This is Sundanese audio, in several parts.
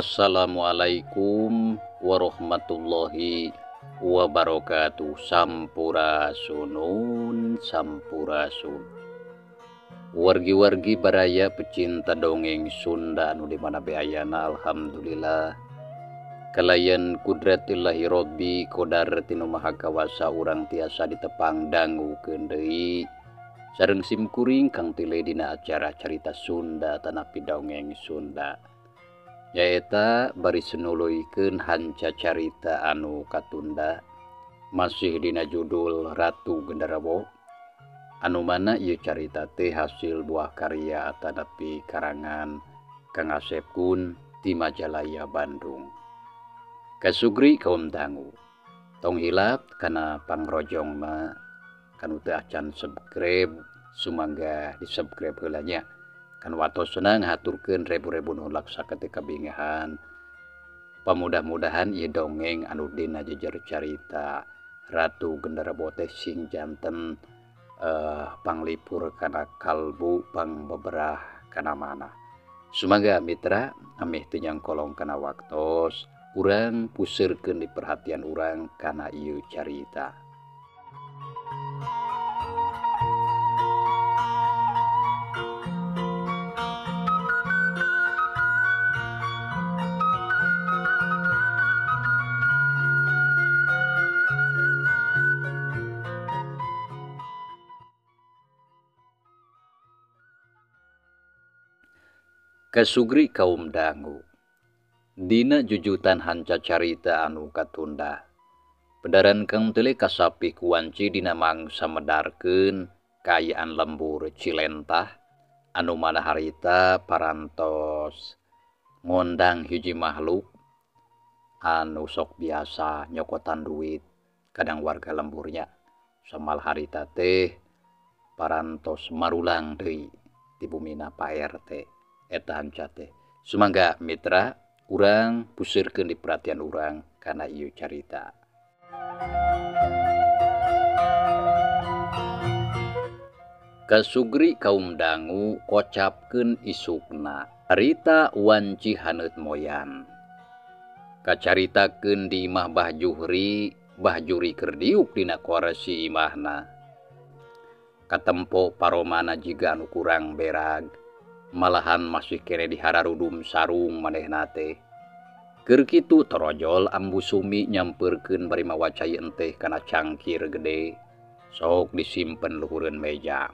Assalamualaikum warahmatullahi wabarakatuh. Sampurasunun sampurasun. Wargi-wargi baraya pecinta dongeng Sunda anu di mana be ayana, alhamdulillah kalayan kudratillahi robbi kodar tinu maha kawasa urang tiasa ditepang dangukeun deui sareng simkuring kang tile dina acara carita Sunda tanapi dongeng Sunda. Nyaeta bari senuluikeun hanca carita anu katunda masih dina judul Ratu Genderuwo, anu mana ieu carita teh hasil buah karya atanapi karangan Kang Asep Kun ti Majalaya Bandung. Kasugri kaum dangu, tong hilap kana pangrojong mah kanu teu acan subscribe, sumangga di subscribe heula nya. Kan watosna ngahaturkeun rebu-rebu nuhun laksa ketika bingahan. Pamudah-mudahan ieu dongeng anu dina jejer carita Ratu Genderuwo teh sing janten panglipur kana kalbu pangbeberah kana manah. Sumangga mitra ameh teu nyangkolong kana waktos, urang puseurkeun di perhatian urang kana ieu carita. Kasugri kaum dangu, dina jujutan hanca carita anu katunda. Pedaran kang tele kasapi kuanci dina mangsa medarkeun kaayaan lembur Cilentah anu mana harita parantos ngondang hiji makhluk anu sok biasa nyokotan duit kadang warga lemburnya. Samal harita teh parantos marulang deui di bumina Pak RT. Eta hanca teh. Sumangga mitra urang pusirkeun di perhatian urang kana ieu carita. Kasugri kaum dangu kocapkeun isukna harita wanci haneut moyan. Kacaritakeun di imah Bah Juhri, Bah Juhri keur diuk dina korsi imahna. Katempo paromana jiga anu kurang berag. Malahan masih kene dihararudum sarung manehna teh. Keur kitu torojol Ambu Sumi nyampeurkeun bari mawa cai enteh kana cangkir gede. Sok disimpen luhureun meja.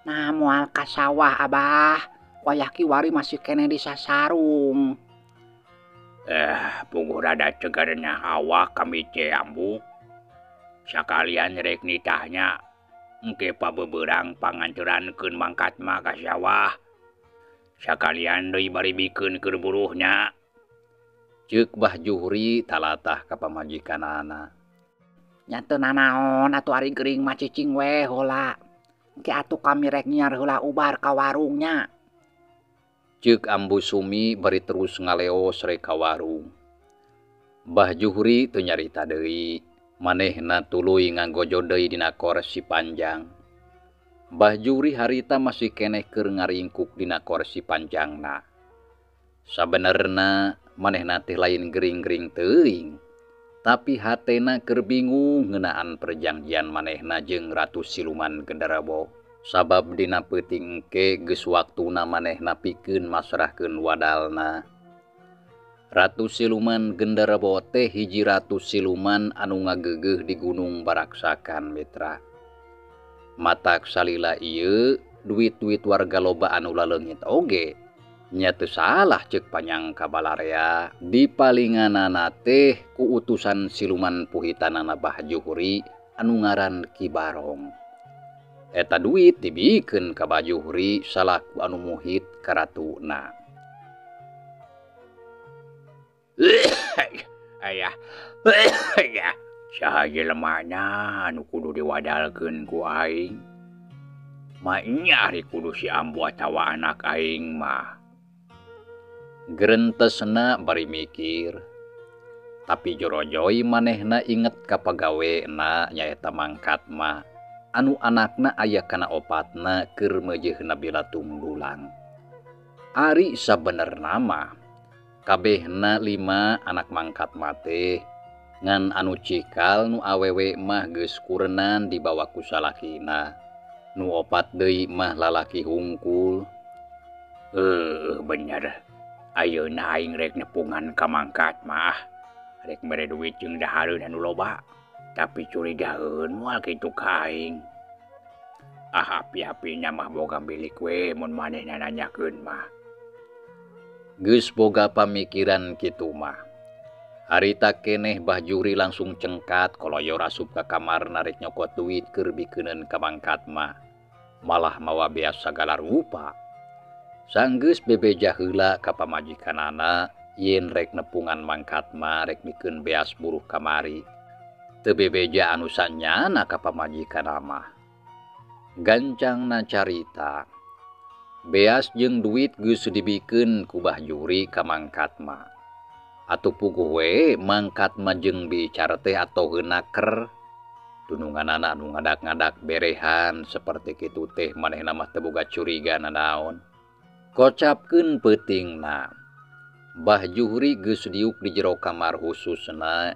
Nah moal ka sawah abah, wayah kiwari masih kene di sasarung. Puguh rada cegarnya awak kami teh ambu. Sakalian rek nitahnya. Engke pabeberang pangancurankeun mangkat mah ka sawah. Sakalian deui bari bikeun keur buruhnya. Ceuk Bah Juhri talatah ka pamajikanana. Nya teu nanaon atuh ari gering mah cicing we heula. Engke atuh kami rek nyiar heula ubar ka warungnya. Ceuk Ambu Sumi bari terus ngaleos rek ka warung. Bah Juhri teu nyarita deui. Manehna tuluy nganggojo deui dina korsi panjang. Bah Juhri harita masih keneh keur ngaringkuk dina korsi panjangna. Sabenerna manehna teh lain gering-gering teuing, tapi hatena keur bingung ngeunaan perjanjian manehna jeung Ratu Siluman Genderuwo. Sabab dina peuting engke geus waktuna manehna pikeun masrahkeun wadalna. Ratu Siluman Genderuwo teh hiji ratu siluman anu ngageugeuh di Gunung Baraksakan mitra. Matak salila ieu duit-duit warga loba anu laleungit oge. Nya teu salah ceuk panyangka balarea dipalinganana teh ku utusan siluman puhitanana Bah Juhri anu ngaran Ki Barong. Eta duit dibikeun ka Bah Juhri salaku anu muhit ka ratuna. Ayah, saha jelemana anu kudu diwadalkeun ku aing? Maenya ari kudu si ambu atawa anak aing mah. Gerentesna bari mikir. Tapi jorojoi manehna inget ka pagawena nyaeta mangkat mah anu anakna aya kana opatna keur meujeuhna bilatung dulang. Ari sabenerna mah Kabehna 5 anak mangkat mate ngan anu cikal nu awewe mah geus kurenan dibawa ku salakina. Nu 4 deui mah lalaki hungkul. Bener. Ayeuna aing rek nepungan ka mangkat mah. Rek mere duit jeung dahareun anu loba. Tapi curigaeun moal kitu ka aing. Ah, api-apina mah boga milik we mun manehna nanyakeun mah. Geus boga pamikiran kitu mah. Harita keneh Bah Juhri langsung cengkat koloyor asup ka kamar narek nyokot duit keur bikeuneun ka mangkat mah. Malah mawa beas sagala rupa. Sanggeus bebeja heula ka pamajikanana yen rek nepungan mangkat mah rek mikeun beas buruh kamari. Teu bebeja anu sanyana ka pamajikanna mah. Gancangna carita. Beas jeung duit geus dibikeun ku Bah Juhri ka mangkat mah. Atuh puguh we mangkat mah jeung bicara teh atoheun naker. Dununganana anu ngadak-ngadak berehan seperti kitu teh manehna mah teu boga curiga nanaon. Kocapkeun peutingna. Bah Juhri geus diuk di jero kamar khususna.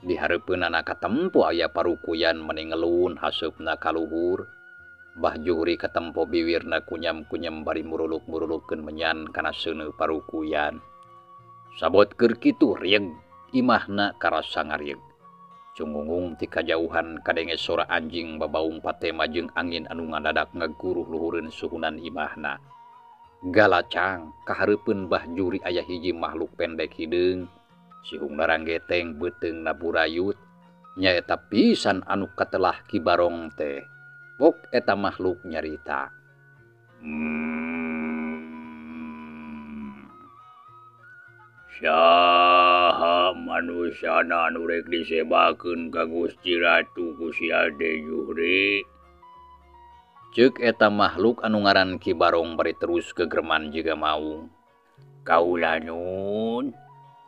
Di hareupeunana katempo aya parukuyan meni ngelun haseupna ka luhur. Bah Juhri katempo biwirna kunyam-kunyam bari muruluk-murulukeun menyan kana seuneu parukuyan. Sabot keur kitu rieg imahna karasa ngarieg. Cungungung ti kajauhan kadenge sora anjing babaung patema jeung angin anu ngadadak ngaguruh luhureun suhunan imahna. Galacang kahareupeun Bah Juhri aya hiji makhluk pendek hideung. Sihungna ranggeteng beuteungna burayut nyaeta pisan anu katelah Ki Barong teh. Pok eta makhluk nyarita. Saha manusana anu rek disebakeun ka Gusti Ratu ku si Ade Juhri? Ceuk eta makhluk anu ngaran Ki Barong bari terus gegerman jiga maung. Kaula nyun.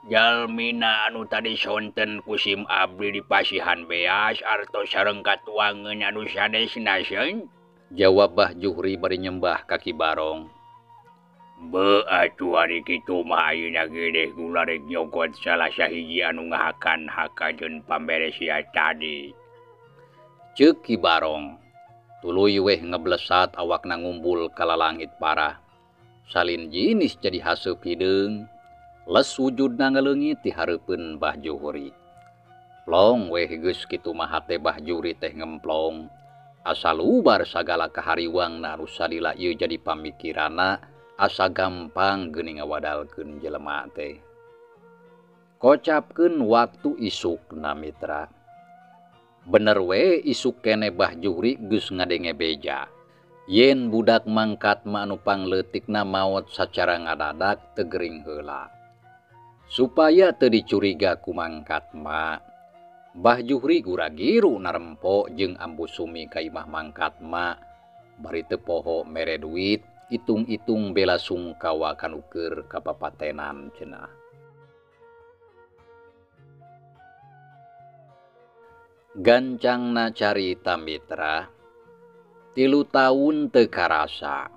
Jalmina anu tadi sonten kusim abdi di pasihan beas artos sareng katuangeun anu sanesna seun? Jawab Bah Juhri bari nyembah ka Ki Barong. Beuh atuh ari kitu mah ayeuna gede kula rek nyokot salah sahiji anu ngahakan hakajeun pambere sia tadi. Ceuk Ki Barong. Tuluy weh ngeblesat awakna ngumbul ka lalangit parah. Salin jinis jadi haseup hideung. Les wujudna ngaleungit di hareupeun Bah Juhri. Plong weh geus kitu mah hate Bah Juhri teh ngemplong. Asa lubar sagala kahariwangna anu salila ieu jadi pamikiranna asa gampang geuning ngawadalkeun jelema teh. Kocapkeun waktu isukna mitra. Bener we isuk keneh Bah Juhri geus ngadenge beja. Yen budak mangkat mah anu pangleutikna maot sacara ngadadak teu gering heula. Supaya teu dicuriga ku mangkat mah, Bah Juhri gura-giru narempo jeung Ambu Sumi ka imah mangkat mah bari teu poho mere duit, itung-itung bela sungkawa kanu keur kapapatenan cenah. Gancangna carita mitra, 3 taun teu karasa.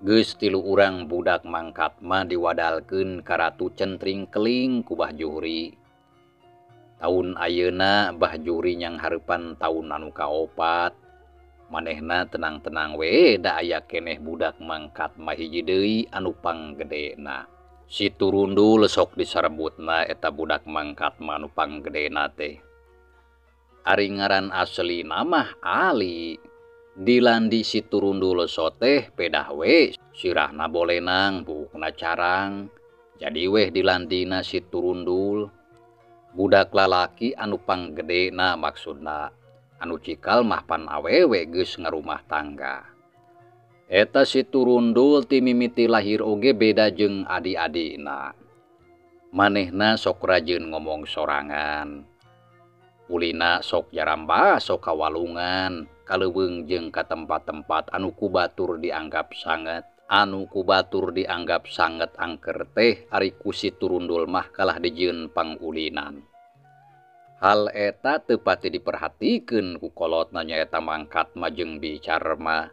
Geus 3 urang budak mangkat mah diwadalkeun ka Ratu Centring Keling ku Bah Juhri. Taun ayeuna Bah Juhri nyang hareupan taun anu kaopat. Manehna tenang-tenang we da aya keneh budak mangkat mah hiji deui anu panggedena. Si Turundul sok disarebutna eta budak mangkat mah anu panggedena teh. Ari ngaran aslina mah Ali. Dilandi si Turundul soteh pedah we sirahna bolenang buukna carang. Jadi weh dilandina si Turundul. Budak lalaki anu panggedena maksudna. Anu cikal mah pan awewe geus ngarumah tangga. Eta si Turundul ti mimiti lahir oge beda jeung adi-adina. Manehna sok rajin ngomong sorangan. Ulina sok jaramba sok kawalungan, kaleuweung jeung ka tempat-tempat anu ku batur dianggap sanget. Anu ku batur dianggap sanget angker teh ari ku si Turundul mah kalah dijieun pangulinan. Hal eta teu pati diperhatikeun ku kolotna nyaeta mangkat mah jeung bicar mah.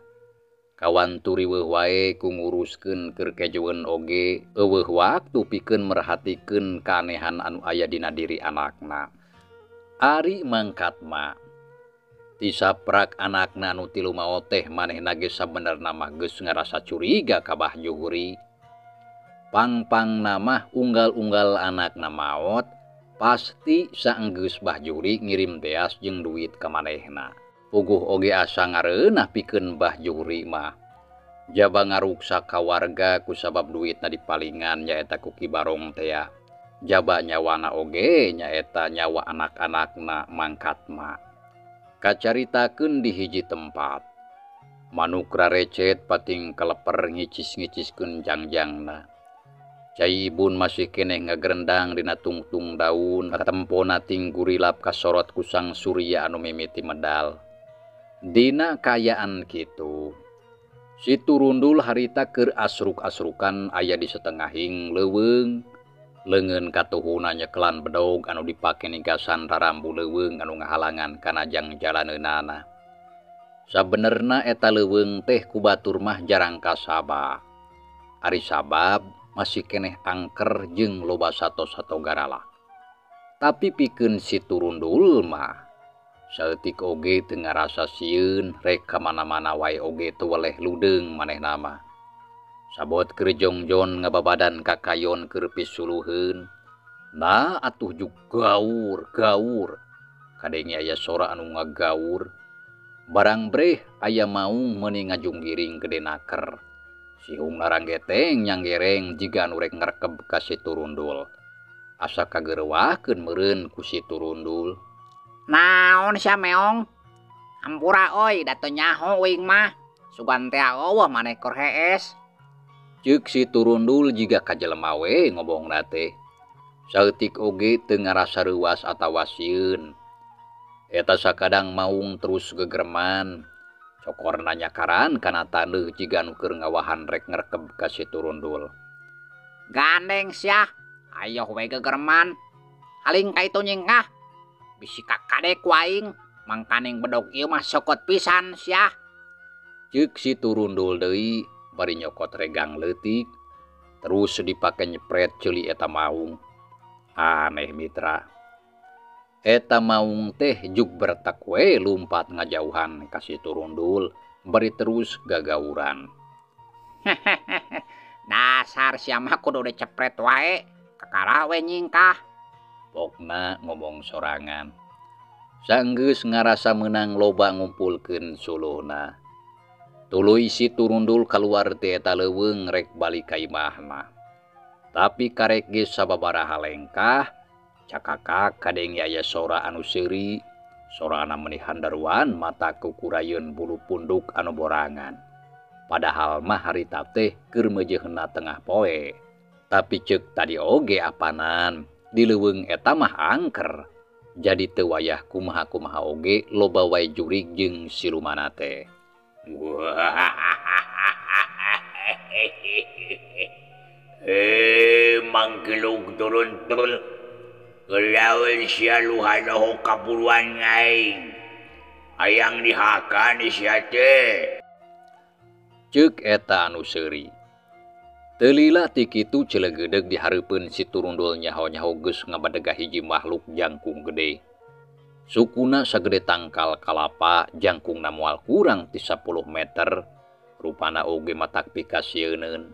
Kawantu riweuh wae ku nguruskeun keur kejeun oge eueuh waktu pikeun merhatikeun kaanehan anu aya dina diri anakna. Ari mangkat ma tisaprak anakna anu tilu maot teh manehna ge sabenerna mah geus ngarasa curiga ka Bah Juhri. Pang-pangna mah unggal-unggal anakna maot pasti saenggeus Bah Juhri ngirim beas jeung duit ka manehna. Puguh oge asa ngareunah pikeun Bah Juhri mah. Jaba ngaruksak ka warga kusabab duitna dipalingan nyaeta ku Ki Barong tea. Jaba nyawana oge nyaeta nyawa anak-anakna mangkat ma. Kacaritakeun di hiji tempat. Manuk rarecet pating keleper ngicis-ngiciskeun jangjangna. Cai ibun masih keneh ngagerendang dina tungtung daun katempona ting gurilap kasorot ku sang surya anu mimiti medal. Dina kaayaan kitu, si Turundul harita keur asruk-asrukan aya di setengahing leuweung. Leungeun katuhuna nyekelan bedog anu dipake ningkasan rarambu leuweung anu ngahalangan kana jang jalaneunana. Sabenerna eta leuweung teh ku batur mah jarang kasaba. Ari sabab masih keneh angker jeung loba sato-sato garalak. Tapi pikeun si Turundul mah saeutik oge teu ngarasa sieun rek ka mana-mana wae oge teu weleh ludeung manehna mah. Sabot keur jongjon ngababadan ka kayon keur pisuluheun. Nah atuh juk gaur gaur. Kadenge aya sora anu ngagaur. Barang breh aya maung meuni ngajunggiring gede naker. Sihung naranggeteng nyanggereng jiga anu rek ngrekeb ka si Turundul. Asa kagerewahkeun meureun ku si Turundul. Naon sia meong? Hampura euy da teu nyaho uing mah. Sugan teh eueuh maneh keur hees. Ceuk si Turundul jiga ka jelema we ngomongna teh. Saeutik oge teu ngarasa reuas atawa sieun. Eta sakadang maung terus gegerman. Cokorna nyakaran kana taneuh jiga nu keur ngawahan rek ngrekeb ka si Turundul. Gandeng sia, ayoh we gegerman. Haling ka itu nyingkah. Bisi kakadek ku aing, mangkaning bedog ieu mah sokot pisan sia. Ceuk si Turundul deui bari nyokot regang leutik, terus dipake nyepret ceuli eta maung. Aneh mitra. Eta maung teh juk bertek we lumpat ngajauhan ka si Turundul bari terus gagauran. Dasar sia mah kudu dicepret wae, kakara we nyingkah. Pokna ngomong sorangan. Sanggeus ngarasa meunang loba ngumpulkeun suluhna. Tuluy si Turundul kaluar ti eta leuweung rek balik ka imahna. Tapi karek geus sababaraha lengkah, cakakak kadenge aya sora anu seuri, sorana meuni handaruan mata kukurayeun bulu punduk anu borangan. Padahal mah harita teh keur meujeunna tengah poe. Tapi ceuk tadi oge apanan, di leuweung eta mah angker. Jadi teu wayah kumaha-kumaha oge loba wae jurig jeung silumana teh. Manggelug turun turun. Gelaun sia luhanoho kaburuan aing. Hayang dihakan sia teh. Ceuk eta anu seuri. Teu lila ti kitu celegeudeg di hareupeun si Turundul nyaho-nyaho geus ngabadegah hiji makhluk jangkung gede. Sukuna sagede tangkal kalapa, jangkungna moal kurang ti 10 meter. Rupana oge matak pikasieuneun.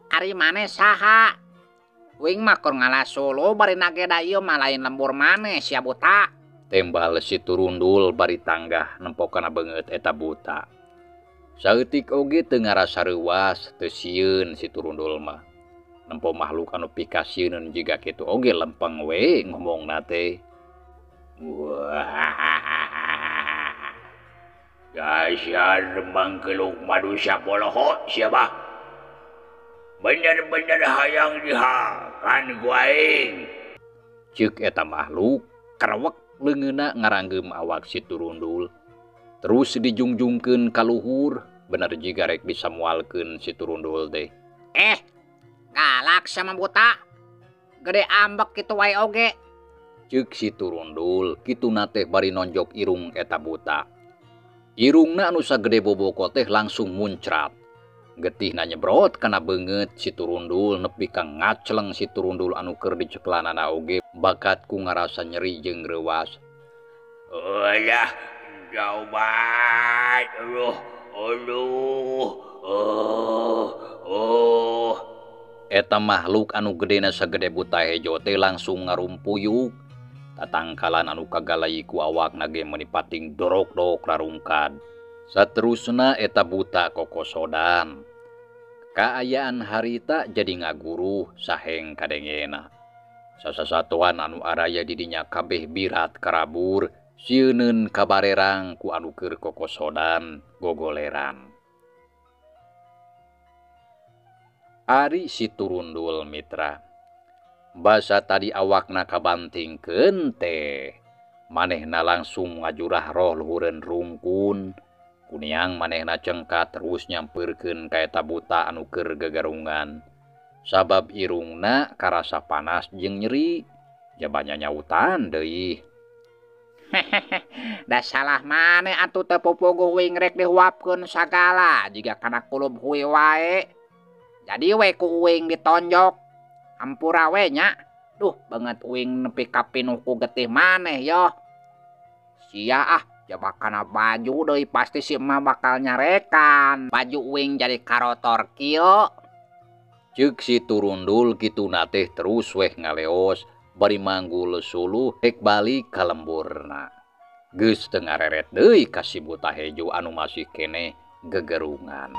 Ari maneh saha? Uing mah keur ngalasulu bari nageda ieu mah lain lembur maneh sia buta. Tembal si Turundul bari tanggah nempo kana beungeut eta buta. Saeutik oge teu ngarasa reuas, teu sieun si Turundul mah. Nempo makhluk anu pikasieuneun jiga kitu oge lempeng we ngomongna teh. Dasar mangkeluk manusia boloho sia mah. Bener-bener hayang dihakan ku aing. Ceuk eta makhluk krewek leungeunna ngaranggeum awak si Turundul. Terus dijungjungkeun ka luhur, bener jiga rek disamualkeun si Turundul teh. Galak sama buta. Gede ambek kitu wae oge. Ceuk si Turundul kituna teh bari nonjok irung eta buta. Irungna anu sagede boboko teh langsung muncrat. Getihna nyebrot kana beungeut si Turundul nepi ka ngacleng si Turundul anu keur diceklanana oge bakat ku ngarasa nyeri jeung reuwas. Ulah jauh banget, aduh, aduh, oh, oh. Eta makhluk anu gedena sagede buta hejo teh langsung ngarumpuyuk. Tatangkalan anu kagalai ku awakna ge meuni pating dorok-dorok rarungkad. Saterusna eta buta kokosodan. Kaayaan harita jadi ngaguruh saheng kadengena. Sasasatuan anu araya di dinya kabeh birat karabur, sieuneun kabarerang ku anu keur kokosodan gogoleran. Ari si Turundul mitra. Basa tadi awakna kabantingkeun teh, manehna langsung ngajurah roh luhureun rungkun. Kuniang manehna cengkat terus nyampeurkeun ka eta buta anu keur gagarungan. Sabab irungna karasa panas jeung nyeri, jabanya nyautan deui. Da salah maneh atuh teu pupuguh uing rek dihuapkeun sagala jiga kana kulub hui wae. Jadi we ku uing ditonjok. Hampura we nya. Duh banget uing nepi ka pinuh ku getih maneh yoh. Sia ah jaba kana baju deui pasti si emak bakal nyarekan. Baju uing jadi karotor kieu. Ceuk si Turundul kituna teh terus weh ngaleos bari manggul suluh rek balik ka lemburna. Geus teu ngareret deui ka si buta hejo anu masih keneh gegerungan.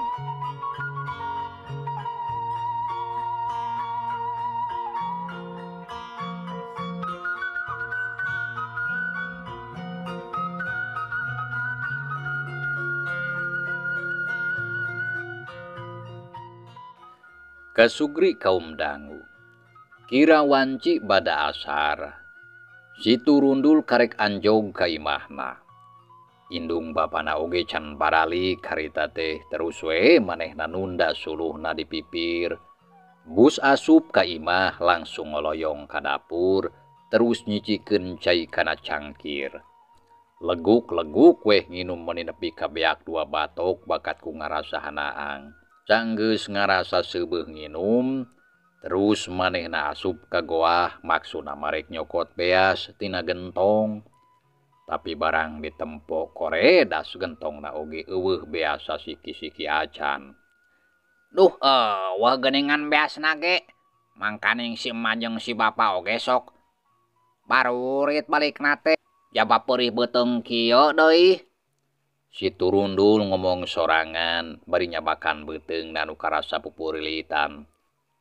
Kasugri kaum dangu. Kira wanci bada asar. Si Turundul karek anjog ka imahna. Indung bapana oge can baralik harita teh terus we manehna nunda suluhna di pipir. Bus asup ka imah langsung ngoloyong ka dapur terus nyicikeun cai kana cangkir. Leguk-leguk weh nginum meuni nepi ka beak dua batok bakat ku ngarasa hanaang. Sanggeus ngarasa seubeuh nginum, terus manehna asup ka goah maksudna marek nyokot beas tina gentong. Tapi barang ditempo koredas gentongna oge eueuh beasa siki-siki acan. Duh, eueuh geuningan beasna ge. Mangkaning si emak jeung si bapa oge sok barurit balikna teh. Jaba peurih beuteung kieu deui. Si Turundul ngomong sorangan bari nyabakan beuteung anu karasa pupurilitan.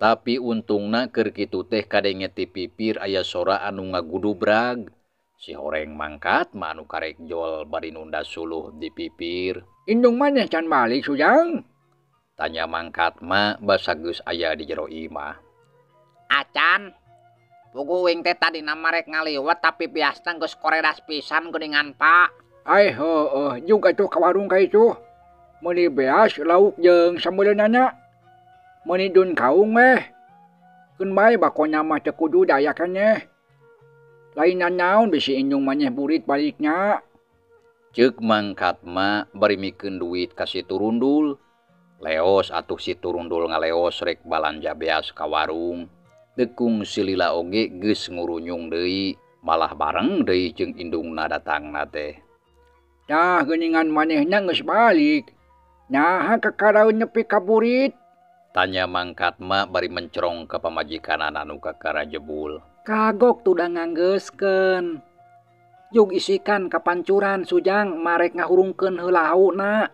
Tapi untungna keur kitu teh kadenge ti pipir aya sora anu ngagudubrag. Si horeng mangkat mah anu karek jol bari nunda suluh di pipir. Indung maneh can balik Sujang? Tanya mangkat mah basa geus aya di jero imah. Acan. Puguh uing teh tadina marek ngaliwet tapi biasna geus koredas pisan geuningan Pak. Ai heueuh juga tuh ka warung ka itu. Meuli beas lauk jeung sambeleunana. Meuni dun kaung weh. Keun bae bakona mah teu kudu daya keneh. Lain naon bisi indung maneh burit balikna. Ceuk mangkat mah bari mikeun duit ka si Turundul. Leos atuh si Turundul ngaleos rek balanja beas ka warung. Tekung silila oge geus ngurunyung deui, malah bareng deui jeung indungna datangna teh. Tah geuningan manehna geus balik. Naha kakaraeun nepi ka burit? Tanya mangkat mah bari mencerong ka pamajikanana anu kakara jebul. Kagok tudah nganggeuskeun. Jug isikan kapancuran Sujang marek ngahurungkeun heula hauna.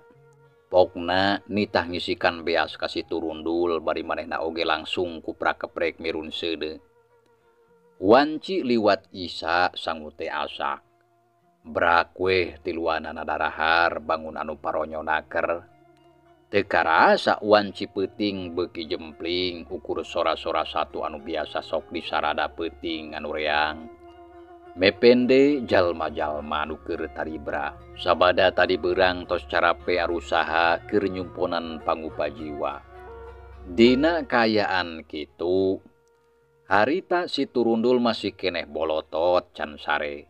Pokna nitah ngisikan beas ka si Turundul bari manehna oge langsung kuprak-keprek mirun seudeuh. Wanci liwat isa sangu teh asak. Brak weh tiluanana darahar bangun anu paronyo naker. Teu karasa wanci peuting beuki jempling ukur sora-sora satu anu biasa sok disarada peuting anu reang. Mepende jalma-jalma anu keur taribra. Sabada tadi beurang tos carape arusaha keur nyumponan pangupa jiwa. Dina kaayaan kitu, harita si Turundul masih keneh bolotot can sare.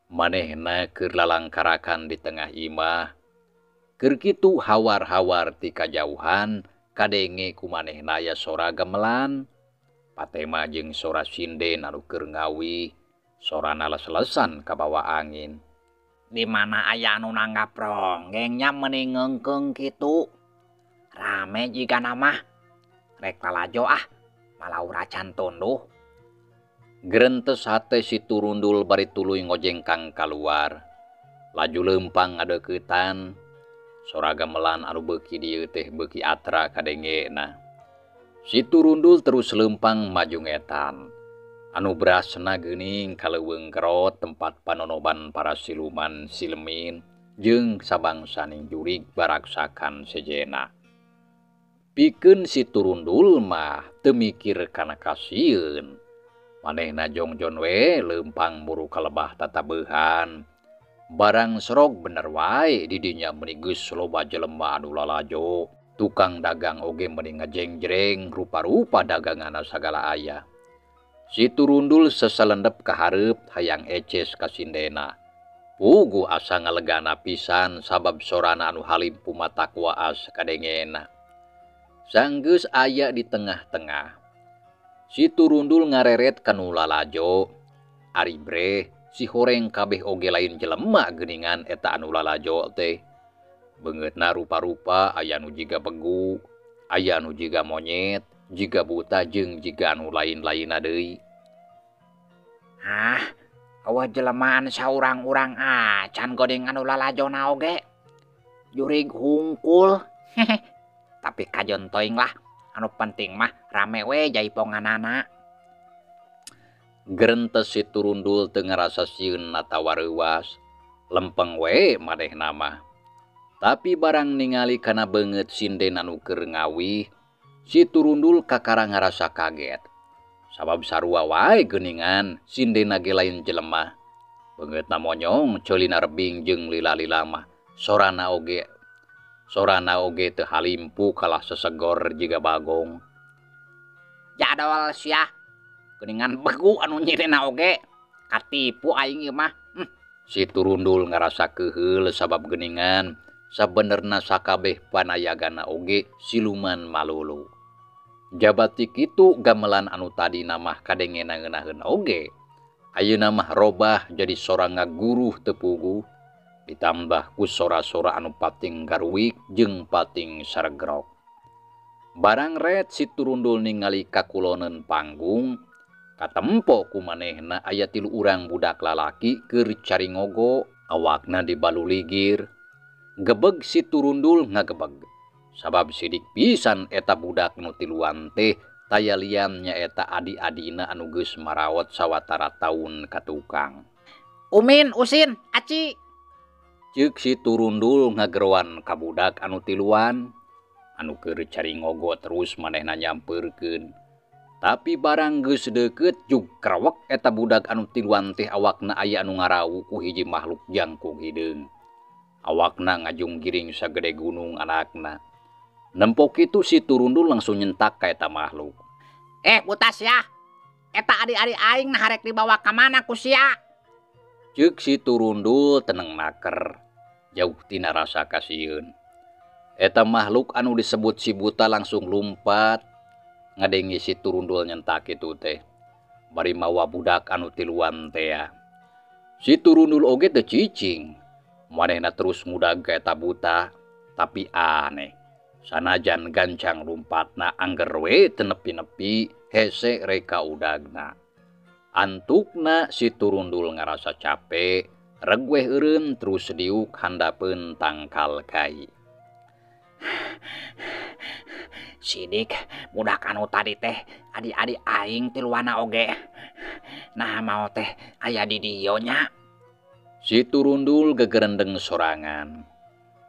Manehna keur lalangkarakan di tengah imah. Keur kitu hawar-hawar ti kajauhan kadenge ku manehna aya sora gamelan. Patema jeung sora sinden anu keur ngawih, sorana les-lesan kabawa angin. Di mana aya anu nanggap ronggeng nya meuni ngeungkeung kitu. Rame jigana mah. Rek lalajo ah, malaura can tunduh. Gerentes hate si Turundul bari tuluy ngojengkang kaluar. Laju leumpang ngadeuketan. Sora gamelan anu beuki dieu teh beuki atra kadengena. Si Turundul terus leumpang maju ngetan. Anu berasna geuning ka leuweung gerot tempat panonoban para siluman silemin jeung sabangsaning jurig baraksakan sejena. Pikeun si Turundul mah teu mikir kana kasieun. Manehna jongjon we leumpang muru ka lebah tatabeuhan. Barang serog bener wae di dinya meuni geus loba jelema anu lalajo. Tukang dagang oge meuni ngajengjereng rupa-rupa daganganna sagala aya. Si Turundul seselendep ka hareup hayang eces ka sindena. Puguh asa ngalegana pisan sabab sorana anu halim pumatak waas kadengena. Sanggeus aya di tengah-tengah. Si Turundul ngareret ka nu lalajo. Ari breh si horeng kabeh oge lain jelema geuningan eta anu lalajo teh. Beungeutna rupa-rupa aya nu jiga begu, aya nu jiga monyet, jiga buta jeung jiga anu lain-lainna deui. Hah, eueuh jelemaan saurang-urang acan godeng anu lalajona oge. Jurig hungkul. Tapi kajon toing lah, anu penting mah rame we jaiponganana. Gerentes si Turundul teu ngarasa sieun atawa reuwas, lempeng we manehna mah. Tapi barang ningali kana beungeut sinden anu keur ngawih, si Turundul kakara ngarasa kaget. Sabab sarua wae geuningan sindena ge lain jelema. Beungeutna monyong ceulina rebing jeung lila-lila mah, sorana oge teu halimpu kalah sesegor jiga bagong. Jadol sia, geuningan begu anu nyirina oge, katipu aing ieu mah. Si Turundul ngarasa keuheul sabab geuningan sabenerna sakabeh panayagana oge siluman malulu. Jabati kitu gamelan anu tadina mah kadengena ngeunaheun oge. Ayeuna mah robah jadi sora ngaguruh teu puguh, ditambah ku sora-sora anu pating garuwik jeung pating saregrok. Barang ret si Turundul ningali kakuloneun panggung, katempo ku manehna aya 3 urang budak lalaki keur cari ngogo, awakna dibaluligir. Gebeg si Turundul ngagebeg. Sabab sidik pisan eta budak nu tiluan teh taya lian nyaeta adi-adina anu geus marawat sawatara taun ka tukang. Umin, Usin, Aci. Ceuk si Turundul ngageroan ka budak anu tiluan, anu keur cari ngogo terus manehna nyampeurkeun. Tapi barang geus deukeut jug krawek eta budak anu tiluan teh awakna aya anu ngarawu ku hiji makhluk jangkung hideung. Awakna ngajung giring sagede gunung anakna. Nempo kitu si Turundul langsung nyentak ka eta makhluk. Butas ya. Eta adi-adi aing nah harek dibawa ka mana ku sia? Ceuk si Turundul teneng naker, jauh tina rasa kasieun. Eta makhluk anu disebut si buta langsung lumpat ngadengi si Turundul nyentak kitu teh. Bari mawa budak anu tiluan tea. Si Turundul oge teu cicing. Manehna terus ngudag ka eta buta, tapi aneh. Sanajan gancang lumpatna angger we teu nepi-nepi hese reka udagna. Antukna si Turundul ngarasa capek, regweh eureun terus diuk handapeun tangkal kai. Sidik budak anu tadi teh adi-adi aing tiluana oge. Nah mau teh aya di dieu nya. Si Turundul gegerendeng sorangan.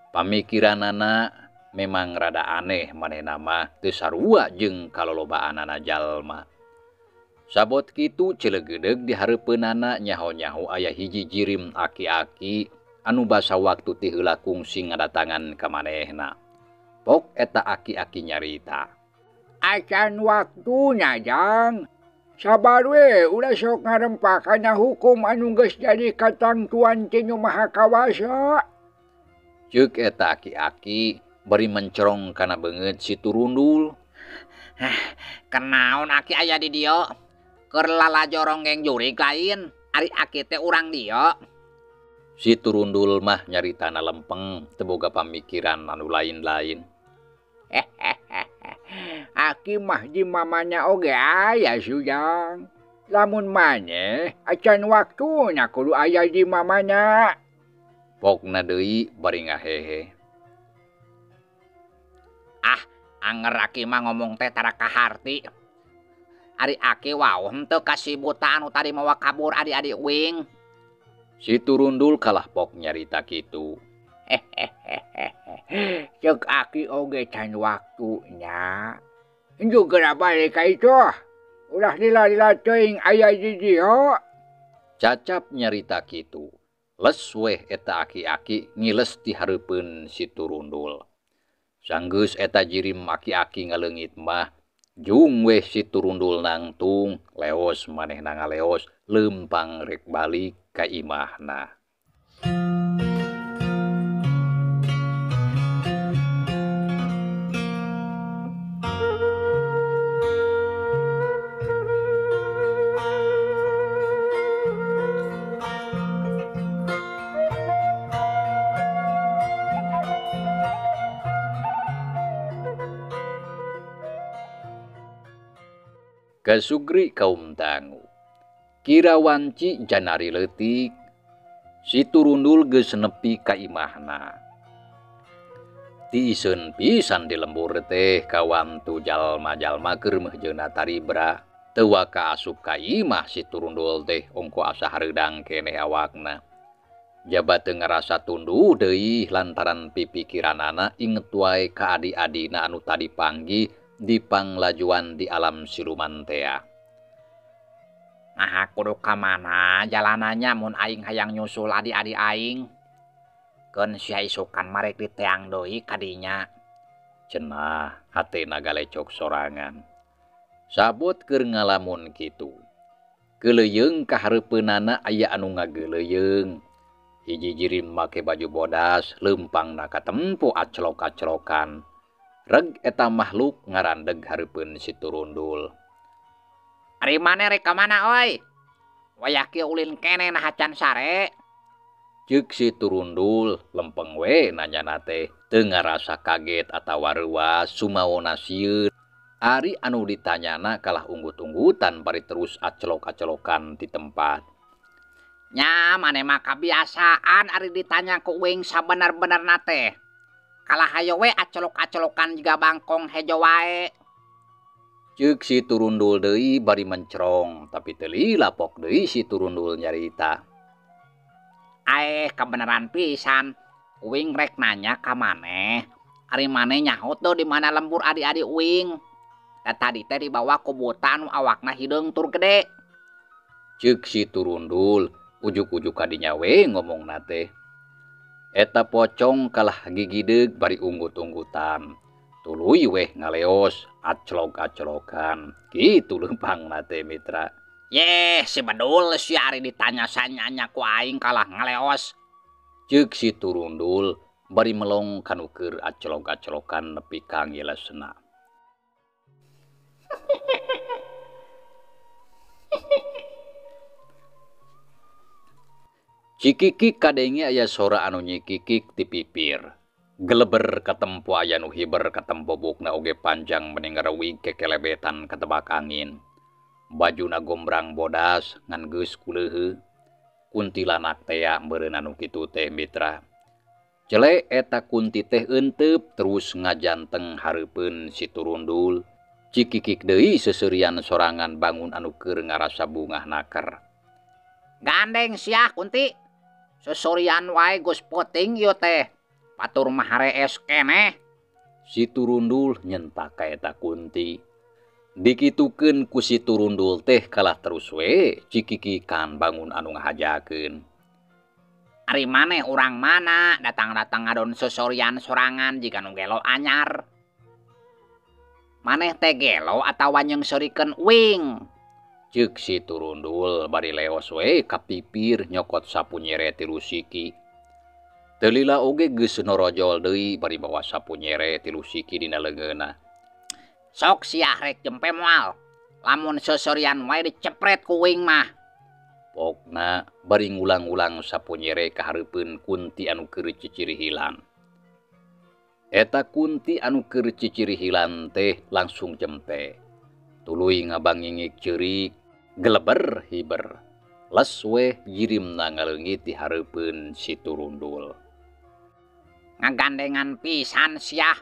Pamikiranana memang rada aneh manehna mah teu sarua jeung kalolobaanana jalma. Sabot kitu cilegeudeg di hareupeunana nyaho-nyaho aya hiji jirim aki-aki anu basa waktu ti heula kungsi ngadatangan ka manehna. Pok eta aki-aki nyarita. Acan waktunya, Jang. Sabar we ulah sok ngarempak kana hukum anu geus jadi katangtuan ti Nu Maha Kawasa. Ceuk eta aki-aki bari mencerong kana beungeut si Turundul. Kenaon aki aya di dieu? Keur lalajo ronggeng jurig lain, ari aki teh urang dieu. Si Turundul mah nyaritana lempeng, teu boga pamikiran anu lain-lain. Aki mah di mamanya oge aya Sujang. Lamun maneh acan waktuna kudu aya di mamanya. Pokna deui bari ngahehe. Ah, anger aki mah ngomong teh tara kaharti. Ari aki wau henteu ka si buta anu tadi mawa kabur adi-adi uing. Si Turundul kalah pok nyarita kitu. Ceuk aki oge can waktunya. Enjuk geura balik ka itu. Ulah lila-lila teuing aya di dieu. Cacap nyarita kitu. Les weh eta aki-aki ngiles ti hareupeun si Turundul. Sanggeus eta jirim aki-aki ngaleungit mah, jung weh si Turundul nangtung, leos manehna ngaleos, leumpang rek balik ka imahna. Kasugri kaum dangu. Kira wanci janari leutik, si Turundul geus nepi ka imahna. Tiiseun pisan di lembur teh kawantu jalma-jalma keur meujeuna taribra. Teu waka asup ka imah si Turundul teh ongko asa hareudang keneh awakna. Jaba teu ngarasa tunduh deui lantaran pipikiranana inget wae ka adi-adina anu tadi panggih di panglajuan di alam siluman tea. Nah, kudu ka mana jalanannya mun aing hayang nyusul adi-adi aing. Keun sia isukan marek diteang deui kadinya. Cenah hatena galecok sorangan. Sabot keur ngalamun kitu. Keuleuyeung ka hareupeunana aya anu ngageuleuyeung. Hiji jirim make baju bodas, leumpangna katempo aclok-aclokan. Reg eta makhluk ngarandeg hareupeun si Turundul. Ari maneh rek ka mana oi? Wayah kieu ulin keneh nah can sare. Ceuk si Turundul lempeng we nanyana teh, teu ngarasa kaget atawa reuas sumaona sieun. Ari anu ditanyana kalah unggut-unggutan bari terus aclok-aclokan di tempat. Nya maneh mah kabiasaan ari ditanya ku uing sabener-benerna teh. Kalah hayo we acolok-acolokan jiga bangkong hejo wae. Ceuk si Turundul deui bari mencerong, tapi teu lila pok deui si Turundul nyarita. Aeh, kebenaran pisan. Uing rek nanya ka maneh. Ari maneh nyaho teu di mana lembur adi-adi uing. Da tadi teh dibawa ku buta anu awakna hideung tur gede. Ceuk si Turundul ujuk-ujuk ka dinya we ngomongna teh. Eta pocong kalah gigideug bari unggut-unggutan. Tuluy weh ngaleos, aclok-aclokan. Kitu leumpangna teh mitra. Yeh, si bedul si ari ditanya sanyanya ku aing kalah ngaleos. Ceuk si Turundul bari melong kanu keur aclok-aclokan nepi ka ngilesna. Cikikik kadenge aya sora anu nyikikik ti pipir. Geleber katempo aya nu hiber katempo bukna oge panjang meni ngareuwig kekelebetan katebak angin. Bajuna gombrang bodas ngan geus kuleuheuh. Kuntilanak tea meureun anu kitu teh mitra. Cele eta kunti teh euteup terus ngajanteng hareupeun si Turundul. Cikikik deui seuseurian sorangan bangun anu keur ngarasa bungah naker. Gandeng siah kunti. Sesorian wae geus poting ieu teh. Patur mah harees keneh. Si Turundul nyentak ka eta kunti. Dikitukeun ku si Turundul teh kalah terus we cikikikan bangun anu ngahajakeun. Ari maneh urang mana datang-datang ngadon sesorian sorangan jiga nu gelo anyar. Maneh teh gelo atawa nyeungseurikeun uing. Ceuk si Turundul bari leos we ka pipir nyokot sapu nyere tilu siki. Teu lila oge geus norojol deui bari mawa sapu nyere tilu siki dina leungeunna. Sok sia rek jempe moal. Lamun seserian wae dicepret ku uing mah. Pokna bari ngulang-ulang sapu nyere ka hareupeun kunti anu keur cicirihilan. Eta kunti anu keur cicirihilan teh langsung jempe. Tuluy ngabangingik ceurik, geleber hiber. Les weh jirimna ngaleungit di hareupeun si Turundul. Ngagandengan pisan sia.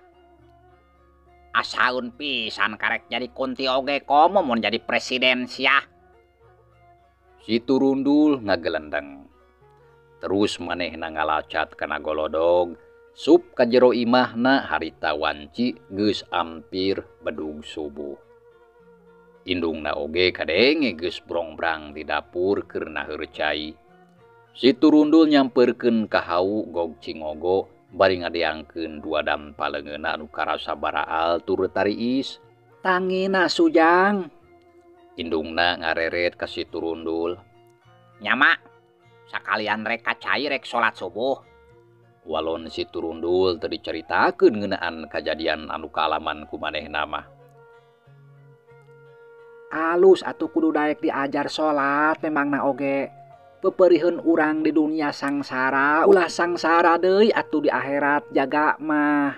Asaun pisan karek jadi kunti oge komo mun jadi presiden sia. Si Turundul ngagelendeng. Terus manehna ngalacat kana golodog, sup ka jero imahna harita wanci geus ampir bedug subuh. Indungna oge kadenge geus brongbrang di dapur keur naheur cai. Si Turundul nyamperkeun ka hau gog cingogo bari ngadeangkeun dua dam paleungeunna anu karasa baraal tur tariis. Tangina Sujang. Indungna ngareret ka si Turundul. Nyama, sakalian rek ka cai rek salat subuh. Walon si Turundul teu dicaritakeun ngeunaan kajadian anu kaalaman ku manehna mah. Alus atuh kudu daek diajar salat memangna oge. Peperiheun urang di dunia sangsara, ulah sangsara deui atuh di akhirat jaga mah.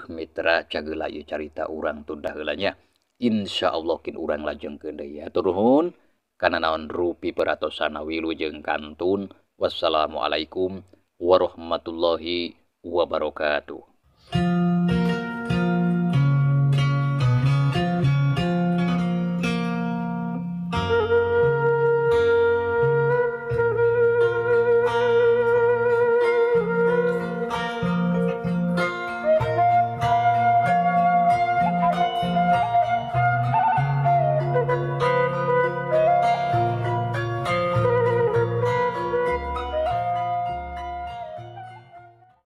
Mitra cageula ieu carita urang tunda heula nya. Insyaallah kin urang lajengkeun deui ya. Turun kana naon rupi peratosana wilujeng kantun. Wassalamualaikum warahmatullahi wabarakatuh.